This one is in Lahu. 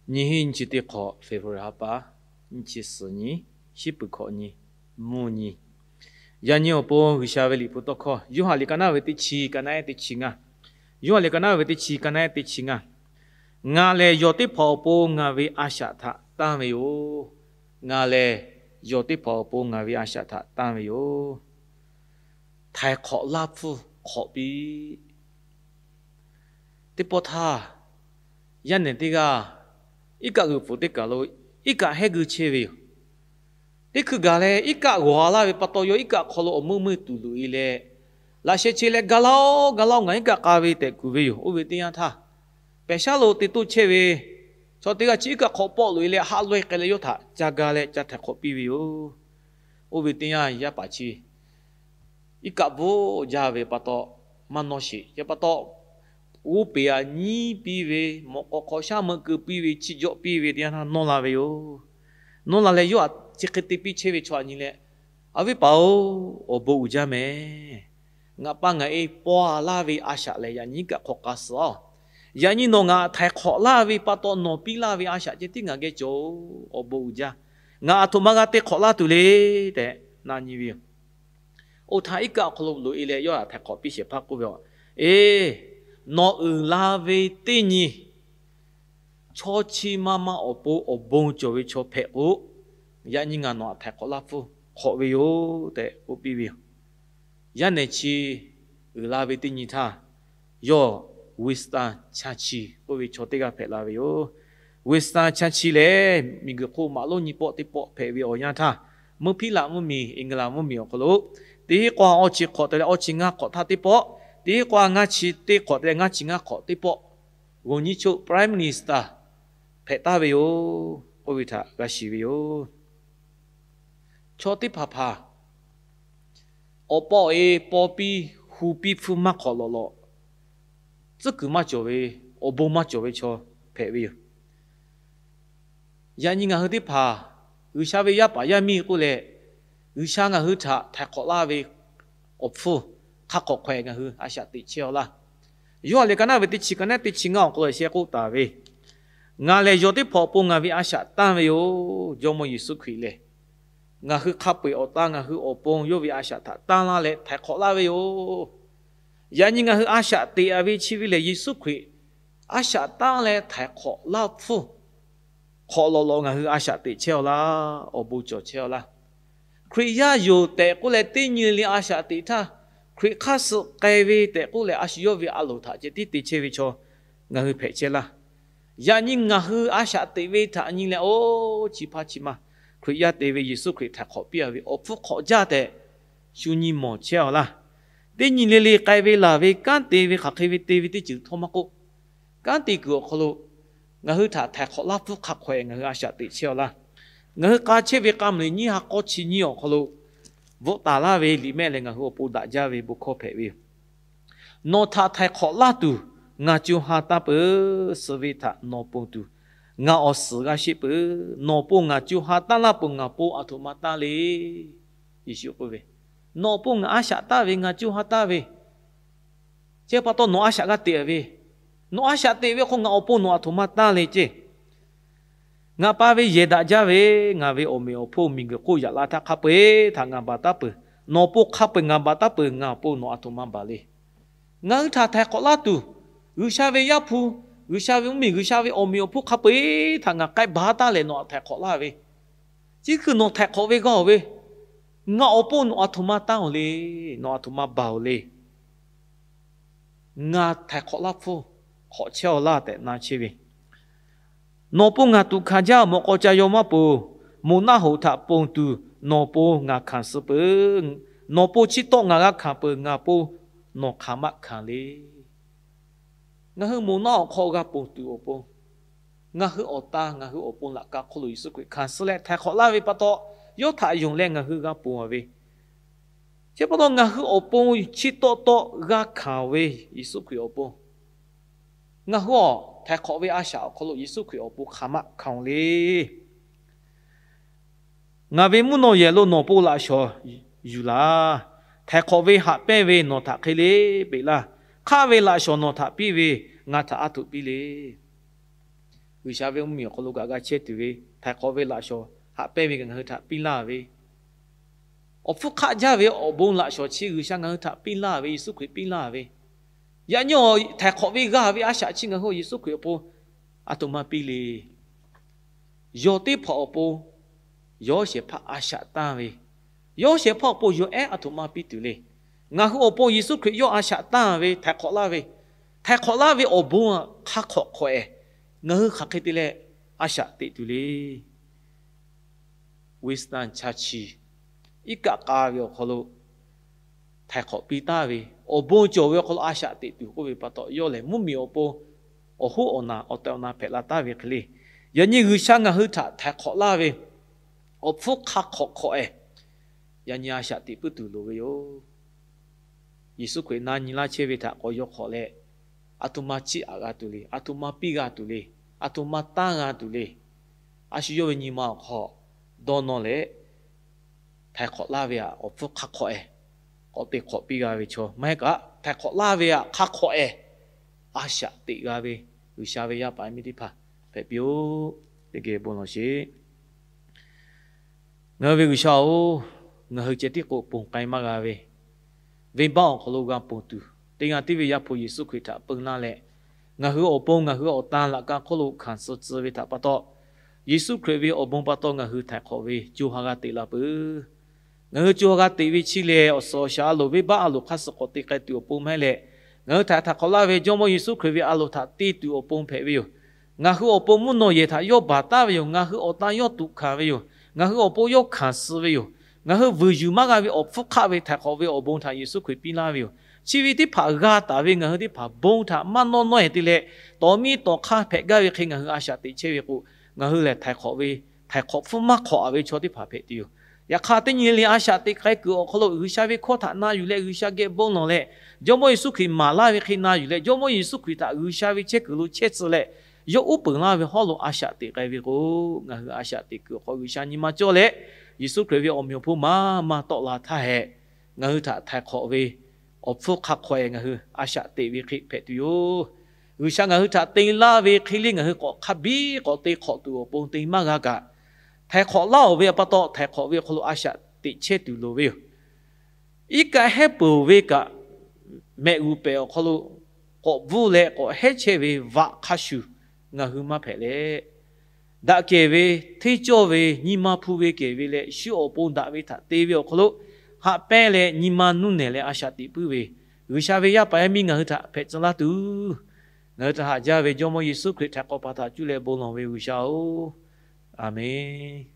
Nyiˇ hinˉ nyiˇ chi teˇ hk'awꞈ February ha pa, nyiˇ chi suhˍ nyi, shiˉ puˍ hkawꞈ nyi, mvuhˇ nyi. Yaꞈ nyi awˬ pon G'uiˬsha ve liꞈ hpu tawˇ hkawˇ Yoˇhanˬ liꞈ ka naˉ ve teˇ chi, ka naˉ ehˉ teˇ chi ngaˇ. Yoˇhanˬ liꞈ ka naˉ ve teˇ chi, ka naˉ ehˉ teˇ chi ngaˇ. Ngaˬ lehˬ yawˬ teˇ hpaˍ awˬ pon ngaˬ ve a shaꞈ htaꞈ tanˇ ve yoˬ. Ngaˬ lehˬ yawˬ teˇ hpaˍ awˬ pon ngaˬ ve a shaꞈ htaꞈ tanˇ ve yoˬ. Htaiˍ hk'awꞈ laˇ hpfuhˇ hk'awꞈ piˇ. Teˇ pawˆ htaˇ, yaˇ nehˬ teˇ g'aˇ iˉ kaˆ g'uiˬ pfuhˍ teˇ kaˬ lo iˉ kaˆ hehˉ g'uiˇ chehˇ ve yoˬ. Teˇ hkui gaˬ leh iˉ kaˆ g'awˬ a laˇ ve pa taw, yawˇ iˉ kaˆ hk'aw lo awˬ meuˇ meuˇ tuˬ loꞈ e leh, laꞈ sheh che leh, Ga laˇ-oˆ, ga laˇ-oˆ, ngaˬ iˉ kaˆ k'a ve tehꞈ kuˬ ve yoˬ. Oˇ ve teˇ yanˇ htaˇ, pehˬ shaˉ lo te toˇ chehˇ ve chaw teˇ g'aˇ chi iˉ kaˆ hk'awꞈ pawˆ loꞈ e leh, haˆ laweh k'ai leh yawˇ htaꞈ ca ga leh ca htaiˍ hk'awꞈ piˇ ve yoˬ. Oˇ ve teˇ yanˇ yaˇ paˍ chi iˉ kaˆ bvuhˆ jaˇ ve pa taw, maˇ nawˇ sheˍ. Yaˇ pa taw, g'oˇ peˍ aꞈ nyiˉ piˇ ve, mawꞈ k'aw hk'aw shaˉ meuˆ keu piˇ ve, chiˇ jawˆ piˇ ve teˇ yanˇ htaˇ nawˇ la ve yoˬ. Nawˇ la leh yawˇ htaꞈ chi hk'e te piˇ chehˇ ve chaw aꞈ nyi leh, Awˬ viˉ paˍ-oˬ, awˬ bon uiˍ jaˇ mehˍ. Ngaˬ pa ngaˬ e paw a laˇ ve a shaꞈ lehˬ, yaꞈ nyi iˉ kaˆ hk'awꞈ k'a suhˍ-oˬ. Yaꞈ nyi nawˬ ngaˬ htaꞈ htaiˍ hk'awꞈ laˇ ve pa taw, nawˬ piˇ laˇ ve a shaꞈ ceh tiˉ ngaˬ geh cawˬ-oˬ. Awˬ bon uiˍ jaˇ. Ngaˬ aˬ htoꞈ ma g'a te hk'awꞈ laˇ tuˬ le tehꞈ na nyi ve yoˬ. Oˇ htaˇ iˉ kaˆ awˬ hk'aw lo loꞈ e leh yawˇ htaꞈ htaiˍ hk'awꞈ piˇ shehˍ hpaˇ k'oˆ ve, Eˬ, nawˬ uiˍ la ve teˇ nyi chaw chi ma ma awˬ pon awˬ bon cawˬ ve chaw hpehꞈ k'o, yaꞈ nyi ngaˬ nawˬ htaꞈ htaiˍ hk'awꞈ laˇ hpfuhˇ hk'awꞈ ve yoˬ tehꞈ k'oˆ piˇ ve yoˬ. Yaˇ nehˬ chi uiˍ la ve teˇ nyi htaˇ, yawˇ Winston Churchill k'oˆ ve chaw teˇ g'aˇ hpehꞈ la ve yoˬ. Winston Churchill lehˬ, miˬguiˬ hk'oˆ maꞈ lonˉ nyiˇ pawˆ teˇ pawˆ hpehꞈ ve awˬ yanˇ htaˇ, mvuhˇ hpiˉ laꞈ mvuhˇmiˬ, England mvuhˇmiˬ awˬ hk'aw lo teˇ hinˉ k'awˇ awˇ chi hk'awꞈ te leh awˇ chi ngaˇ hk'awꞈ htaˇ teˇ pawˆ, teˇ hinˉ k'awˇ ngaˇ chi teˇ hk'awꞈ te leh ngaˇ chi ngaˇ hk'awꞈ teˇ pawˆ, g'uˬ nyiˇ choˆ Prime Minister hpehꞈ taˍ ve yoˬ k'oˆ ve htaꞈ g'a shiˍ ve yoˬ. Chaw teˇ hpaˍ hpaˍ awˬ pa awˬ e paw piˇ hu piˇ hpfuhˇ maˇ hk'awꞈ lawꞈ lawꞈ, tcuhˉ kuiˬ maˇ cawˬ ve, awˬ bon maˇ cawˬ ve chaw hpehꞈ ve yoˬ. Yaꞈ nyi ngaˬ hui teˇ hpaˍ G'uiˬsha ve yaˇ paˍ yaˇ miˇ k'oˆ leh, G'uiˬsha ngaˬ hui htaꞈ htaiˍ hk'awꞈ laˇ ve awˬ hpfuhˇ hk'a hk'awꞈ hk'awehꞈ ngaˬ hui a shaꞈ teꞈ chehˇ-aw laˇ. Yoˇhanˬ liꞈ ka naˉ ve teˇ chi, ka naˉ teˇ chi ngaˇ awˬ hk'aw lo sheh k'oˆ taˍ ve, Ngaˬ lehˬ yawˬ teˇ hpaˍ awˬ pon ngaˬ ve a shaꞈ tanˇ ve yoˬ. Jawˇmawˇ Yeˍsuˆ Hkriꞈ lehˬ, ngaˬ hui hk'a peu-eˬ awˬ ta ngaˬ hui awˬ pon yawˇ ve a shaꞈ htaꞈ tanˇ laˇ leh htaiˍ hk'awꞈ laˇ ve yoˬ. Yaꞈ nyi ngaˬ hui a shaꞈ teꞈ-a ve chi ve lehˬ, Yeˍsuˆ Hkriꞈ a shaꞈ tanˇ leh htaiˍ hk'awꞈ laˇ hpfuhˇ hk'awꞈ lawꞈ lawꞈ ngaˬ hui a shaꞈ teꞈ chehˇ-aw laˇ. Awˬ bon cawˬ chehˇ-aw laˇ. Hkriꞈ yaˇ yoˬ tehꞈ k'oˆ leh teˇ nyi le le a shaꞈ teꞈ htaˇ, Hkriꞈ hk'aˇ suh k'ai ve tehꞈ k'oˆ leh a shu yawˇ ve a loˍ htaꞈ ceh tiˉ te chehˇ ve chaw ngaˬ hui hpehꞈ chehˇ laˇ. Yaꞈ nyi ngaˬ hui a shaꞈ teꞈ ve htaꞈ nyi leh, oˇ chi hpaˇ chi ma Hkriꞈ yaˇ te ve Yeˍsuˆ Hkriꞈ htaiˍ hk'awꞈ piˇ-a ve awˬ hpfuhˇ hk'awꞈ jaˇ tehꞈ shu nyi mawˬ chehˇ-aw laˇ. Teˇ nyi le le k'ai ve laˬ ve kanˉ te ve hk'aˬ hk'e ve te ve teˇ ceuˬ htawˇ maˇ k'oˆ, kanˉ te kuiˬ awˬ hk'aw lo ngaˬ hui htaꞈ htaiˍ hk'awꞈ laˇ hpfuhˇ hk'a hk'awehꞈ ngaˬ hui a shaꞈ teꞈ chehˇ-aw laˇ. Ngaˬ hui k'a chehˇ ve k'a meuˍ leh nyiˇ ha k'awˇ chi nyiˇ awˬ hk'aw lo bvuhꞈ taˍ laˇ ve liꞈ mehˆ lehˬ, ngaˬ hui awˬ pon daꞈ jaˇ ve bon hkawˇ hpehꞈ ve yoˬ. Nawˬ htaꞈ htaiˍ hk'awꞈ laˇ tuˬ ngaˬ co ha taˇ peuˬ. Suh ve htaꞈ nawˬ ponˬ tuˬ ngaˬ awˬ suhˍ g'a sheˆ peuˬ. Nawˬ pon ngaˬ co ha taˇ laˇ peuˬ, ngaˬ pon aˬ htoꞈ ma taˇ le. Yeˍsuˆ k'oˆ ve, Nawˬ pon ngaˬ a shaꞈ taˇ ve, ngaˬ co ha taˇ ve, chi pa taw nawˬ a shaꞈ g'a teꞈ ve, nawˬ a shaꞈ teꞈ ve hk'o ngaˬ awˬ pon nawˬ aˬ htoꞈ ma taˇ le ceˇ. Ngaˬ pa ve yehˬ daꞈ jaˇ ve, ngaˬ ve awˬ meꞈ awˬ hponˇ miˬguiˬ hk'oˆ yaꞈ la htaˇ hk'a peu-eˬ htaꞈ ngaˬ baˬ taˉ peuˬ. Nawˬ pon hk'a peu-eˬ ngaˬ baˬ taˉ peuˬ, ngaˬ awˬ pon nawˬ aˬ htoꞈ ma baˬ le. Ngaˬ hui htaꞈ htaiˍ hk'awꞈ laˇ tuˬ, G'uiˬsha ve Yaˇ hpu, G'uiˬsha ve mvuhˇmiˬ, G'uiˬsha ve awˬ meꞈ awˬ hponˇ hk'a peu-eˬ htaꞈ ngaˬ k'ai baˬ taˉ leh nawˬ htaꞈ htaiˍ hk'awꞈ laˇ ve, chi hkui nawˬ htaiˍ hk'awꞈ ve g'a-oˬ ve, ngaˬ awˬ pon nawˬ aˬ htoꞈ ma taˇ-oˬ le, nawˬ aˬ htoꞈ ma baˬ-oˬ le. Ngaˬ htaiˍ hk'awꞈ laˇ hpfuhˇ hk'awꞈ chehˇ-aw laˇ tehꞈ na chehˇ ve, Nawˬ pon ngaˬ tuꞈ hkanˍ jaˇ, mawꞈ k'aw ca yaw maˇ peuˬ. Moˬ naˆ hoꞈ htaꞈ ponˬ tuˬ nawˬ pon ngaˬ hkanˍ suh peuˬ. Nawˬ pon chi tawˆ ngaˬ g'a hkanˍ peuˬ, ngaˬ pon nawˬ hk'aˬ maˆ hkanˍ le. Ngaˬ hui moˬ naˆ awˬ hk'aw g'a ponˬ tuˬ awˬ pon, ngaˬ hui awˬ ta ngaˬ hui awˬ pon laꞈ ka hk'oˆ lo Yeˍsuˆ Hkriꞈ hkanˍ suh leh htaiˍ hk'awꞈ laˇ ve pa taw, yawˇ htaꞈ yonˍ leh ngaˬ hui g'a ponˬ-a ve, chi pa taw ngaˬ hui awˬ pon chi tawˆ tawˆ g'a hkanˍ ve Yeˍsuˆ Hkriꞈ awˬ pon, ngaˬ hui awˬ htaiˍ hk'awꞈ ve a shaꞈ awˬ hk'aw lo Yeˍsuˆ Hkriꞈ awˬ pon hk'aˬ maˆ hkanˍ-oˬ le. Ngaˬ ve mvuhˇ naw yehˬ lo nawˬ pon laꞈ shawnˍ yuˬ laˬ. Htaiˍ hk'awꞈ ve haꞈ pehnˇ ve nawˬ htaꞈ hk'e le peꞈ laˇ. Hk'aˆ ve laꞈ shawnˍ nawˬ htaꞈ piˇ ve, ngaˬ htaꞈ a htoꞈ piˇ le. G'uiˬsha ve mvuhˇmiˬ awˬ hk'aw lo kaꞈ g'a chehˇ tuˬ ve, htaiˍ hk'awꞈ ve laꞈ shawnˍ haꞈ pehnˇ ve kaꞈ ngaˬ hui htaꞈ piˇ laˇ ve, awˬ hpfuhˇ hk'aˆ jaˇ ve awˬ bon laꞈ shawnˍ chi G'uiˬsha ngaˬ hui htaꞈ piˇ laˇ ve, Yeˍsuˆ Hkriꞈ piˇ laˇ ve, yaꞈ nyi htaiˍ hk'awꞈ ve g'a ve a shaꞈ chi ngaˬ hui Yeˍsuˆ Hkriꞈ awˬ pon aˬ htoꞈ ma piˇ le. Yawˬ teˇ hpaˍ awˬ pon yawˇ shehˍ hpaˇ a shaꞈ tanˇ ve, yawˇ shehˍ hpaˇ awˬ pon yawˬ ehˉ aˬ htoꞈ ma piˇ tuˬ le. Ngaˬ hui awˬ pon Yeˍsuˆ Hkriꞈ yawˇ a shaꞈ tanˇ ve htaiˍ hk'awꞈ laˇ ve, htaiˍ hk'awꞈ laˇ ve awˬ bon hk'a hk'awꞈ hk'awꞈ-ehˍ, ngaˬ hui hk'aˬ hk'e te leh a shaꞈ teꞈ tuˬ le. Winston Churchill iˉ kaˆ k'a ve awˬ hk'aw lo htaiˍ hk'awꞈ piˇ taˍ ve, awˬ bon cawˬ ve awˬ hk'aw lo a shaꞈ teꞈ tuˬ k'oˆ ve pa taw, yawˇ lehˬ mvuhˇmiˬ awˬ pon awˬ hoˉ awˬ naˬ awˬ tehˬ awˬ na hpehꞈ la taˍ ve hk'e le. Yaꞈ nyi G'uiˬsha ngaˬ hui htaꞈ htaiˍ hk'awꞈ laˇ ve awˬ hpfuhˇ hk'a hk'awꞈ hk'awꞈ-ehˍ, yaꞈ nyi a shaꞈ teꞈ puiˉ tuˬ loˍ ve yoˬ. Yeˍsuˆ Hkriꞈ na nyi laˇ chehˇ ve htaꞈ k'awꞈ yaw hk'awꞈ leh, aˬ htoꞈ ma chiˇ aꞈ g'a tuˬ le, aˬ htoꞈ ma piˇ g'a tuˬ le, aˬ htoꞈ ma tanˇ g'a tuˬ le. A shu yawˇ ve nyi ma awˬ hk'aw dawˇ nawˇ leh, htaiˍ hk'awꞈ laˇ ve htaꞈ awˬ hpfuhˇ hk'a hk'awꞈ-ehˍ k'awꞈ te hk'awꞈ piˇ g'a ve chaw maˇ heˆ kaꞈ, htaiˍ hk'awꞈ laˇ ve htaꞈ hk'a hk'awꞈ-ehˍ a shaꞈ teꞈ g'a ve G'uiˬsha ve yaˇ paˍ yaˇ miˇ teˇ hpaˍ hpehꞈ piˇ-oˆ. Teˇ geh bon lawˬ sheˍ. Ngaˬ hui ve G'uiˬsha-oˬ, ngaˬ hui ceh tiˉ k'o ponˬ k'ai maˇ g'a ve, venˇbaˆ awˬ hk'aw lo g'a ponˬ tuˬ, teˇ g'aˇ tiˉ ve Yaˇ hpu Yeˍsuˆ Hkriꞈ htaꞈ peu laˇ leh, ngaˬ hui awˬ pon ngaˬ hui awˬ tan laꞈ ka hk'oˆ lo hkanˍ suh tcuh ve htaꞈ pa taw, Yeˍsuˆ Hkriꞈ ve awˬ bon pa taw ngaˬ hui htaiˍ hk'awꞈ ve co ha g'a teꞈ la peuˬ. Ngaˬ hui co ha g'a teꞈ ve chi lehˬ, awˬ suhˍ awˬ shaˍ a loˍ venˇbaˆ a loˍ hk'aˇ suh k'awꞈ te k'ai tuˬ awˬ pon maˇ heˆ leh, ngaˬ hui htaꞈ htaiˍ hk'awꞈ laˇ ve Jawˇmawˇ Yeˍsuˆ Hkriꞈ ve a loˍ htaꞈ te tuˬ awˬ pon hpehꞈ ve yoˬ. Ngaˬ hui awˬ pon mvuhˇ naw yehˬ htaꞈ yawˇ baˬ taˍ ve yoˬ. Ngaˬ hui awˬ tan yawˇ tuꞈ hkanˍ ve yoˬ. Ngaˬ hui awˬ pon yawˇ hkanˍ suh ve yoˬ. Ngaˬ hui vuiˬ yuˬ maˇ g'a ve awˬ hpfuhˇ hk'aˆ ve htaiˍ hk'awꞈ ve awˬ bon htaꞈ Yeˍsuˆ Hkriꞈ piˇ laˇ ve yoˬ. Chi ve teˇ hpaˍ g'a taˍ ve ngaˬ hui teˇ hpaˍ bon htaꞈ maˇ nawˇ nawˇ-ehˍ te leh, tawˍ miˇ tawˍ hk'aˇ hpehꞈ gaˇ ve hk'e ngaˬ hui a shaꞈ teꞈ chehˇ ve k'o, ngaˬ hui lehˬ htaiˍ hk'awꞈ ve, htaiˍ hk'awꞈ hpfuhˇ maˇ hk'awꞈ-a ve chaw teˇ hpaˍ hpehꞈ tuˬ yoˬ. Yaꞈ hk'aˇ teˇ nyi le le a shaꞈ teꞈ k'ai kuiˬ awˬ hk'aw lo G'uiˬsha ve hkawˇ htaꞈ na yuˬ leh G'uiˬsha geh bon lawˬ leh, Jawˇmawˇ Yeˍsuˆ Hkriꞈ maˍ laˇ ve hk'e na yuˬ leh, Jawˇmawˇ Yeˍsuˆ Hkriꞈ htaꞈ G'uiˬsha ve chehˇ kuiˬ lo chehˇ tcuh leh, yawˇ uˉ peunˍ laˇ ve hawˉ lo a shaꞈ teꞈ k'ai ve k'o, ngaˬ hui a shaꞈ teꞈ kuiˬ awˬ hk'aw G'uiˬsha nyi ma cawˇ leh, Yeˍsuˆ Hkriꞈ ve awˬ meꞈ awˬ hponˇ maˇ maˇ tawˆ la htaˇ hehꞈ, ngaˬ hui htaꞈ htaiˍ hk'awꞈ ve awˬ hpfuhˇ hk'a hk'awꞈ-ehˍ ngaˬ hui a shaꞈ teꞈ ve hk'e hpehꞈ tuˬ yoˬ. G'uiˬsha ngaˬ hui htaꞈ te laˇ ve hk'e le ngaˬ hui k'awꞈ hk'a biˉ k'awꞈ te hk'awꞈ tuˬ awˬ pon te maˇ g'a kaꞈ, htaiˍ hk'awꞈ laˇ-oˬ ve pa taw htaiˍ hk'awꞈ ve awˬ hk'aw lo a shaꞈ teꞈ chehˇ tuˬ loˍ ve yoˬ. Iˉ kaˆ hehˉ peuˬ ve kaꞈ, mehꞈ g'uˬ pehˍ awˬ hk'aw lo k'awꞈ bvuhˇ leh k'awꞈ hehˉ chehˇ ve vaꞈ hk'a shuˍ ngaˬ hui maˇ hpehꞈ leh, daꞈ kehˬ ve, hteˇ cawˇ ve, nyi ma hpu ve kehˬ ve leh, shu awˬ pon daꞈ ve htaꞈ te ve awˬ hk'aw lo haꞈ pehnˇ leh nyi ma nuˇ nehˬ leh a shaꞈ teꞈ puiˉ ve G'uiˬsha ve yaˇ paˍ yaˇ miˇ ngaˬ hui htaꞈ hpehꞈ tcuh laˇ tuˬ, ngaˬ hui htaꞈ haꞈ jaˇ ve Jawˇmawˇ Yeˍsuˆ Hkriꞈ htaiˍ hk'awꞈ pa htaꞈ cuˇ leh bon lawˬ ve G'uiˬsha-oˬ, Aˍmenˍ.